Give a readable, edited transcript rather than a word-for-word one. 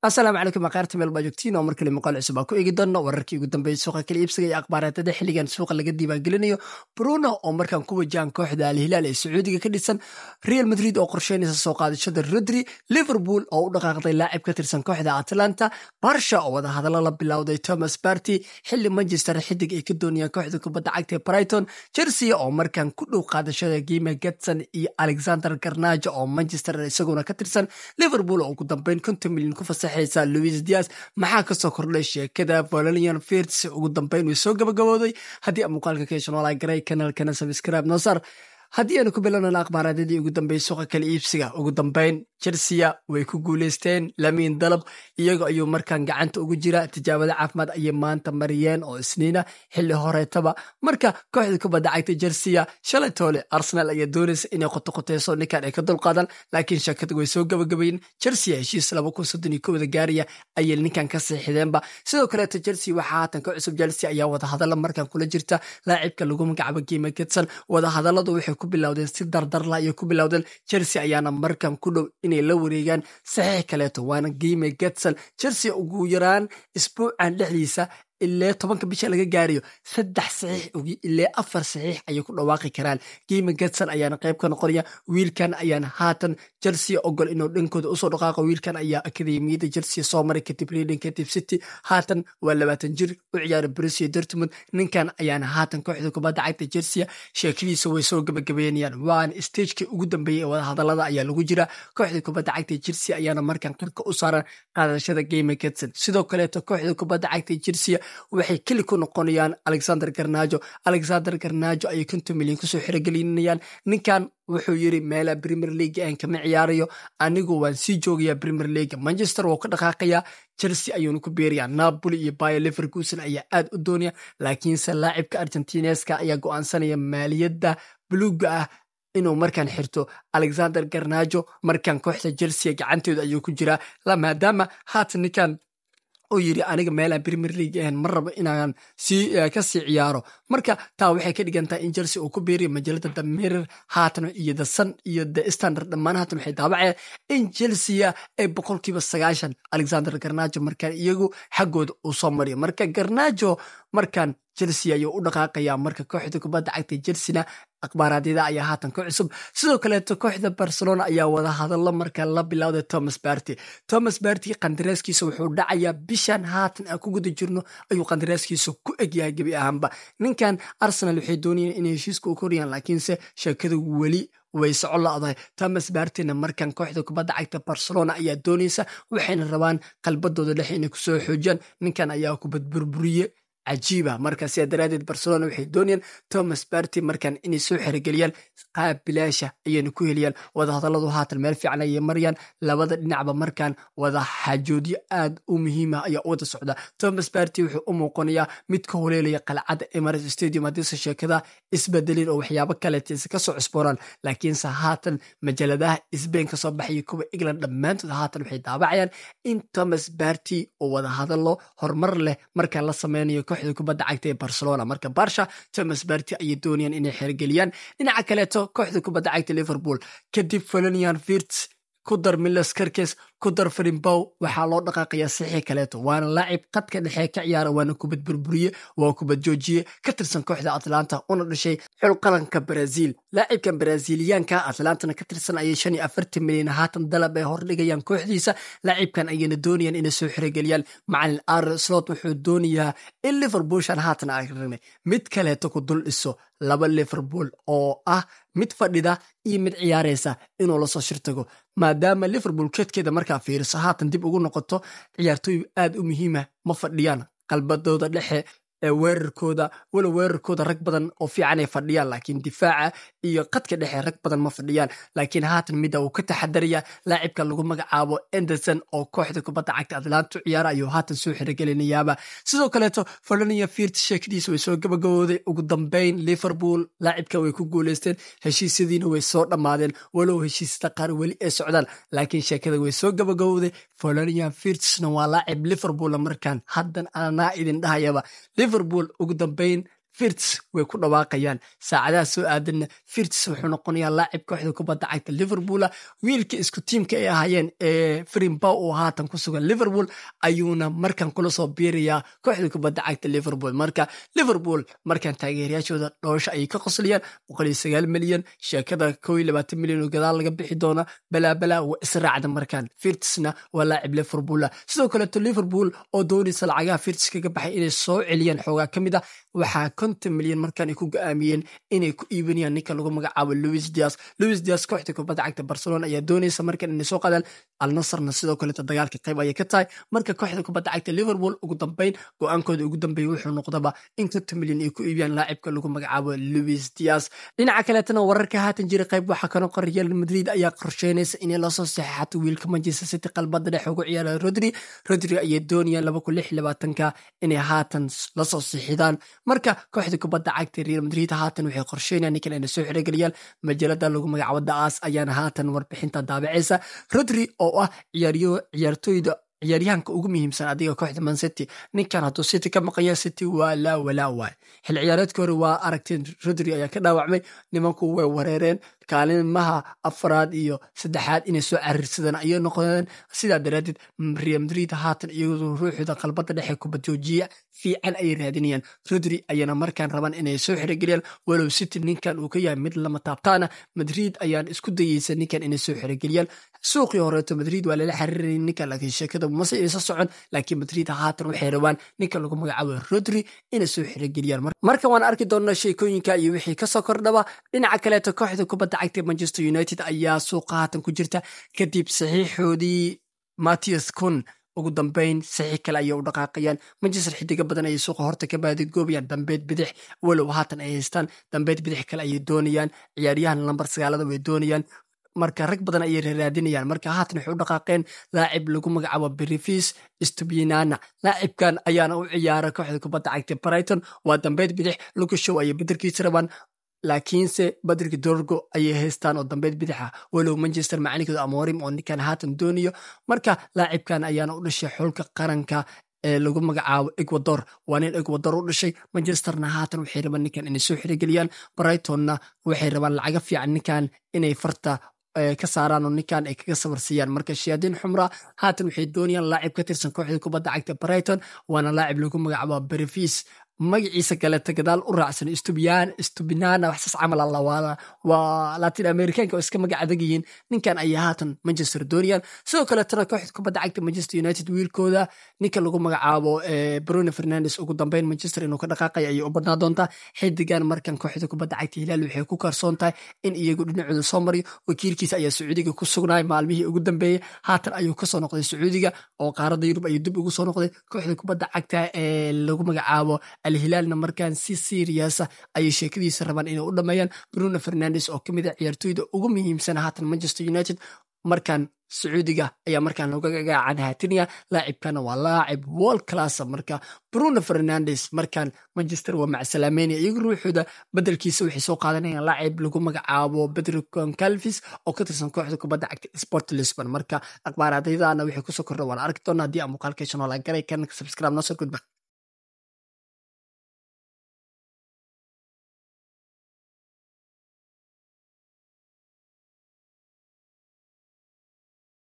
Asalaamu calaykum aqaarta meel baa joogtiin oo markale muuqaal cusub aan ku eegi doono wararkii ugu dambeeyay suuqa kala iibsiga iyo akhbaaraadada xilligan suuqa laga diiwaangelinayo. Bruno oo markaan ku wajahan kooxda Al Hilaal ee Sacuudiga ka dhisan, Real Madrid oo qorsheynaysa soo qaadashada Rodri, Liverpool oo u dhaqaaqday laacib ka tirsan kooxda Atalanta, Barca oo wadahadallo la bilowday Thomas Partey xilli Manchester xidig ay ka doonayaan kooxda kubadda cagta ee Brighton, Chelsea oo markaan ku dhow qaadashada Jamie Gittens iyo Alexander Garnacho oo Manchester isaguna ka tirsan, Liverpool oo ugu dambeyn 50 milyan ku fasaxaysa Luis Diaz. Maxaa kasoo kordhay sheekada Florian Wirtz? Ugu dambeyn way soo gabagabooday. Haddii aad muuqaalka ka heshan, like garay, kanaalkana subscribe noo saar. Haddii aanu ku bilownana akhbaaraadadii ugu dambeeyay suuqa kala iibsiga, ugu dambeyn Chelsea way ku guuleysteen Lamiin Dalab, iyaga ayuu markaan gacanta ugu jira. Tijaabada caafimaad ayay maanta mariyeen oo Isniina xilli horeetaba. Marka kooxda kubadda cagta Chelsea shalay toole Arsenal ayaa doonaysa inay qotoqoteyso ninkan ay ka dulqaadan, laakiin sheekada way soo gabagabayeen. Chelsea heshiis 2031-da gaaraya ayay ninkan ka seexideenba. Sidoo kaleeto Chelsea waxaa haatan ka cusub, Chelsea ayaa wadahadalla markan kula jirta laacibka lagu magacaabo Jamie Gittens. Wadahadalladu waxay ku bilowdeen si dardarla ayay ku bilowdeen. Chelsea ayaana markan ku dhow inay la wareegaan saxiix kaleeto, waana Jamie Gittens. Chelsea ugu yaraan isbuucan dhexdiisa ilaa 10-ka bisha laga gaarayo saddex saxiix ilaa afar saxiix ayay ku dhawaaqi karaan. Jamie Gittens ayaana qayb ka noqonaya. Wiilkan ayaana haatan Chelsea ogol inuu dhankooda usoo dhaqaaqo. Wiilkan ayaa akademiyada Chelsea soo maray, kadib Reading, kadib City. Haatan waa 20 jir u ciyaara Borussia Dortmund. Ninkan ayaana haatan kooxda kubadda cagta Chelsea sheekadiisa way soo gabagabeynayaan, waana stagekii ugu dambeeyey ee wadahadalada ayaa lagu jira. Kooxda kubadda cagta Chelsea ayaana markan qarka u saaran qaadashada Jamie Gittens. Sidoo kaleeto kooxda kubadda cagta Chelsea waxay keli ku noqonayaan Alexander Garnacho. Alexander Garnacho ayay 50 milyan kusoo xerogelinayaan. Ninkan wuxuu yiri, meela Premier League aan kama ciyaarayo anigu, waan sii joogayaa Premier League. Manchester wuu ka dhaqaaqayaa, Chelsea ayuuna ku biirayaa. Napoli iyo Bayer Leverkusen ayaa aad u doonaya, laakiinse laacibka Argentineska ayaa go'aansanaya maaliyadda buluuga ah inuu markaan xirto. Alexander Garnacho markaan kooxda Chelsea gacanteedu ayuu ku jiraa, maadaama haatan ninkan uu yiri, aniga meelaan Premier League ahayn ma rabo inaan kasii ciyaaro. Marka taa waxay ka dhigan tahay in Chelsea uu ku biiriyo. Majalada The Mirror haatan iyo The Sun iyo The Standard dhammaan haatan waxay daabacayaan in Chelsea ay 90% Alexander Garnacho markaan iyagu xaggooda uu soo mariyo. Marka Garnacho markaan Chelsea ayuu u dhaqaaqayaa. Marka kooxda kubadda cagta Chelsea-na akhbaaraadyada ayaa haatan ka cusub. Sidoo kaleeto kooxda Barcelona ayaa wada hadallo marka la bilowday Thomas Partey. Thomas Partey qandaraaskiisa wuxuu dhacayaa bishan haatan aan ku guda jirno ayuu qandaraaskiisa ku egyahay gebi ahaanba. Ninkan Arsenal waxay doonayeen inay heshiiska u koriyaan, laakiinse sheekadu weli way soco la'dahay. Thomas Parteyna markan kooxda kubadda cagta Barcelona ayaa doonaysa, waxayna rabaan qalbadooda dhexe inay kusoo xoojiyaan. Ninkan ayaa kubad burburiye cajiiba. Marka sidaa daraadeed Barcelona waxay doonayaan Thomas Partey markan inay soo xerogeliyaan, qaab bilaasha ayayna ku heliyaan. Wadahadalladu haatan meel fiican ayay marayaan labada dhinacba. Markan wada xaajoodyo aad u muhiima ayaa u wada socda. Thomas Partey wuxuu u muuqanayaa mid ka holeelaya qalcadda Emirates Stadium haddiise sheekada isbedelin oo waxyaabo kaleetaysa kasoo cusboonaan. Laakiinse haatan majaladaha Spain kasoo baxaya, kuwa England, dhammaantood haatan waxay daabacayaan in Thomas Partey oo wadahadallo horumar leh marka la sameynayo kooxda kubadda cagta ee Barcelona. Marka Barca Thomas Partey ayay doonayaan inay xerogeliyaan. Dhinaca kaleeto kooxda kubadda cagta Liverpool, kadib Florian Wirtz, ku dar Milos Kerkez, ku dar Frimpong, waxaa loo dhaqaaqayaa sixii kaleeto, waana laacib qadka dhexe ka ciyaara, waana kubad burburiye, waa kubad joojiye ka tirsan kooxda Atlanta, una dhashay xul qaranka Brazil. Laacibkan Braziliyaanka Atlantana ka tirsan ayay 45 milyan haatan dalab ay hordhigayaan kooxdiisa. Laacibkan ayayna doonayaan inay soo xirogeliyaan. Macalin Arne Slot wuxuu doonayaa in Liverpool shan haatan aragnay mid kaleeto ku dul dhiso, laba Liverpool oo ah mid fadhida iyo mid ciyaaraysa inuu lasoo shirtago, maadaama Liverpool keedkeeda markaa fiiriso haatan dib ugu noqoto ciyaartooy aad u muhiima ma fadhiyaan qalbadooda dhexe ee weerarkooda. Walow weerarkooda rag badan oo fiican ay fadhiyaan, laakiin difaaca iyo qadka dhexe rag badan ma fadhiyaan. Laakiin haatan midda uu ka taxadaraya, laacibka lagu magacaabo Anderson oo kooxda kubadda cagta Atlanta ciyaara ayuu haatan soo xirogelinayaaba. Sidoo kaleeto Florian Wirtz sheekadiisa way soo gabagabooday. Ugu dambeyn Liverpool laacibka way ku guuleysteen, heshiisyadiina way soo dhammaadeen, walow heshiisyada qaar weli ay socdaan, laakiin sheekada way soo gabagabooday. Florian Wirtzna waa laacib Liverpool markaan haddan anaa idin dhahayaba. Liverpool ugu dambeyn Wirtz way ku dhawaaqayaan. Saacadaha soo aadanna Wirtz wuxuu noqonayaa laacib kooxda kubadda cagta Liverpool. Wiilka isku tiimka ay ahaayeen ee Frimpong oo haatan ku sugan Liverpool ayuuna markan kula soo biirayaa kooxda kubadda cagta Liverpool. Marka Liverpool markan taageerayaashooda dhoosha ayay ka qoslayaan. 109 milyan sheekada, 21 milyan oo gadaal laga bixi doona, balaabalaa waa israacda. Markan Wirtzna waa laacib Liverpool. Sidoo kaleeto Liverpool oo doonaysa lacagaha Wirtz kaga baxay inay soo celiyaan xoogaa ka mid ah, waxaa 50 milyan markan ay ku go'aamiyeen inay ku iibinayaan ninka lagu magacaabo Luis Diaz. Luis Diaz kooxda kubadda cagta Barcelona ayaa doonaysa markan inay soo qaadaan. Al Nasrna sidoo kaleeto dagaalka qayb ayay ka tahay. Marka kooxda kubadda cagta Liverpool ugu dambeyn go-aankooda ugu dambeeya wuxuu noqdaba in 50 milyan ay ku iibiyaan laacibka lagu magacaabo Luis Diaz. Dhinaca kaleetana wararka haatan jira qayb waxaa ka noqon Real Madrid ayaa qorsheynaysa inay lasoo saxeexato wiilka Manchester City qalbada dhex ugu ciyaara Rodri. Rodri ayay doonayaan 2026-ka inay haatan lasoo sixidaan. Marka kooxda kubadda cagta Real Madrid haatan waxay qorsheynayaan ninkan inay soo xirogeliyaan. Majalada lagu magacaabo AS ayaana haatan warbixinta daabacaysa. Rodri oo ah ciyaartoyda, ciyaaryahanka ugu muhiimsan adiga kooxda Man City, ninkan hadduu City ka maqanya, City waa laa walaa waay. Xil ciyaareedka hore waa aragteen, Rodri ayaa ka dhaawacmay, nimanku way wareereen, kaalimaha afraad iyo saddexaad inay soo carirsadaan ayay noqdeen. Sidaa daraadeed Real Madrid haatan iyagoo ruuxooda qalbada dhexe kubadjoojiya fiican ayay raadinayaan. Rodri ayana markaan rabaan inay soo xirogeliyaan. Walow City ninkan uu ka yahay mid lama taabtaana, Madrid ayaan isku dayeysa ninkan inay soo xirogeliyaan. Suuqii horeeto Madrid waa lala xiriirayay ninkan, laakiin sheekada mase isa socon. Laakiin Madrid haatan waxay rabaan ninka lagu magacaabo Rodri inay soo xirogeliyaan. Marka waan arki doonaa sheekooyinka iyo wixii kasoo kordhaba. Dhinaca kaleeto kooxda kubadda cagta Manchester United ayaa suuqa haatan ku jirta kadib saxiixoodii Matheus Cunha. Ugu dambeyn saxiix kale ayay u dhaqaaqayaan. Manchester xidiga badan ayay suuqa horta ka baadigoobayaan. Dambeed bidix, walow haatan ay haystaan, dambeed bidix kale ayay doonayaan. Ciyaaryahan lambar 9-ada way doonayaan. Marka rag badan ayay raadinayaan. Marka haatan waxay u dhaqaaqeen laacib lagu magacaabo Pervis Estupiñán. Laacibkan ayaana u ciyaara kooxda kubadda cagta Brighton. Waa dambeed bidix. Luke Shaw ayay bedelkiisa rabaan, laakiinse Patrick Dorgu ayay haystaan oo dambeed bidixa, walow Manchester macalinkooda Amorim oo ninkan haatan doonayo. Marka laacibkan ayaana u dhashay xulka qaranka ee lagu magacaabo Ecuador. Waa nin Ecuador u dhashay. Manchesterna haatan waxay rabaan ninkan inay soo xirogeliyaan. Brightonna waxay rabaan lacaga fiican ninkan inay farta ka saaraan oo ninkan ay kaga sabarsiiyaan. Marka Shayaadiin Xumra haatan waxay doonayaan laacib ka tirsan kooxda kubadda cagta Brighton, waana laacib lagu magacaabo Pervis, magaciisa kaleeta gadaal u raacsan Estupiñán, Estupinana, waxsaas camal alla. Waa Latin Americanka oo iska magac adag yihiin. Ninkan ayaa haatan Manchester doonayaan. Sidoo kaleetana kooxda kubadda cagta Manchester United wiilkooda ninka lagu magacaabo Bruno Fernandes ugu dambeyn Manchester inuu ka dhaqaaqaya ayay u badnaa doontaa. Xidigan markan kooxda kubadda cagta Hilaal waxay ku kalsoon tahay in iyagu dhinacooda soo mariyo. Wakiilkiisa ayaa Sacuudiga ku sugnaay maalmihii ugu dambeeyey. Haatan ayuu kasoo noqday Sacuudiga oo qaaradda Yurub ayuu dib ugu soo noqday. Kooxda kubadda cagta ee lagu magacaabo Alhilaalna markaan si serious ah ayay sheekadiisa rabaan inay u dhameeyaan. Bruno Fernandes oo kamid ah ciyaartoyda ugu muhiimsan haatan Manchester United, markaan Sacuudiga ayaa markaan looga gacan haatinaya. Laacibkana waa laacib world class. Marka Bruno Fernandes markaan Manchester waa macsalaameynaya. Iyagu ruuxooda bedelkiisa waxay soo qaadanayaan laacib lagu magacaabo Pedro Goncalves oo ka tirsan kooxda kubadda cagta Sport Lisbon. Marka akhbaaraadayadana waxay kusoo kordha waan arki doonaa. Haddii aan muuqaalkeeshan oo la garay kan, subscribe noo soo gudba.